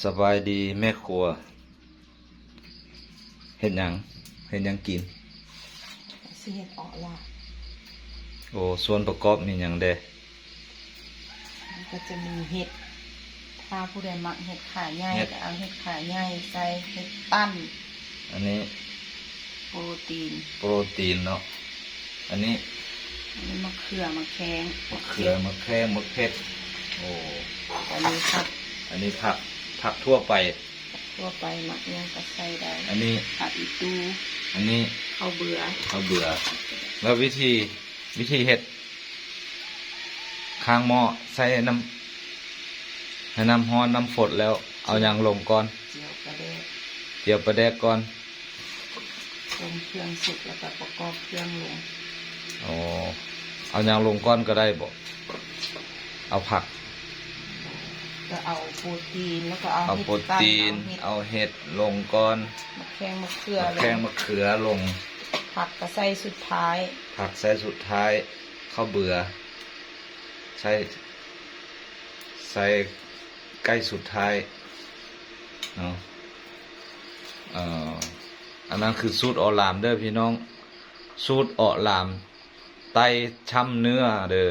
ສະບາຍດີແມ່ຄົວ. ເຮັດຫຍັງ? ເຮັດຫຍັງກິນ? ຊິເຮັດເອາະລາບ. ໂອ້ ສ່ວນປະກອບມີຫຍັງແດ່? ມັນກໍຈະມີເຫັດ ຖ້າຜູ້ໃດມັກເຫັດຂາໃຫຍ່ ເຫັດ ກໍເອົາເຫັດຂາໃຫຍ່ໃສ່ ເຫັດຕັນ. ອັນນີ້ ໂປຣຕີນ ໂປຣຕີນເນາະ. ອັນນີ້ ອັນນີ້ໝາກເຂືອ ໝາກແຄງ ໝາກເຂືອ ໝາກແຄງ ໝາກເຜັດ. ໂອ້ ອັນນີ້ຜັກ ອັນນີ້ຜັກ ຜັກທົ່ວໄປ ທົ່ວໄປ ໝາກຫຍັງກໍໃສ່ໄດ້. ອັນນີ້ຜັກອີຕູ ອັນນີ້ເຂົ້າເບືອ ເຂົ້າເບືອ. ແລ້ວວິທີ ວິທີເຮັດ ຄ້າງໝໍ້ໃສ່ນ້ຳ ໃຫ້ນ້ຳຮ້ອນ ນ້ຳຟົດແລ້ວ ເອົາຫຍັງລົງກ່ອນ? ຈຽວປາແດກ ຈຽວປາແດກກ່ອນ ຕົ້ມເຄື່ອງສຸກ ແລ້ວກໍປະກອບເຄື່ອງລົງ. ອໍ ເອົາຫຍັງລົງກ່ອນກໍໄດ້ບໍ? ເອົາຜັກ ກໍເອົາໂປຣຕີນ ແລ້ວກໍເອົາ ເອົາ ເຫັດ ໂປຣຕີນ ເອົາເຫັດລົງກ່ອນ ໝາກແຄງ ໝາກເຂືອ ໝາກແຄງ ລົງ ໝາກເຂືອລົງ. ຜັກກໍໃສ່ສຸດທ້າຍ ຜັກໃສ່ສຸດທ້າຍ ເຂົ້າເບືອ ໃສ່ ໃສ່ໃກ້ສຸດທ້າຍເນາະ. ເອີ ອັນນັ້ນຄືສູດເອາະຫຼາມເດີພີ່ນ້ອງ ສູດເອາະຫຼາມໃຕ້ຊ່ຳເນື້ອເດີ.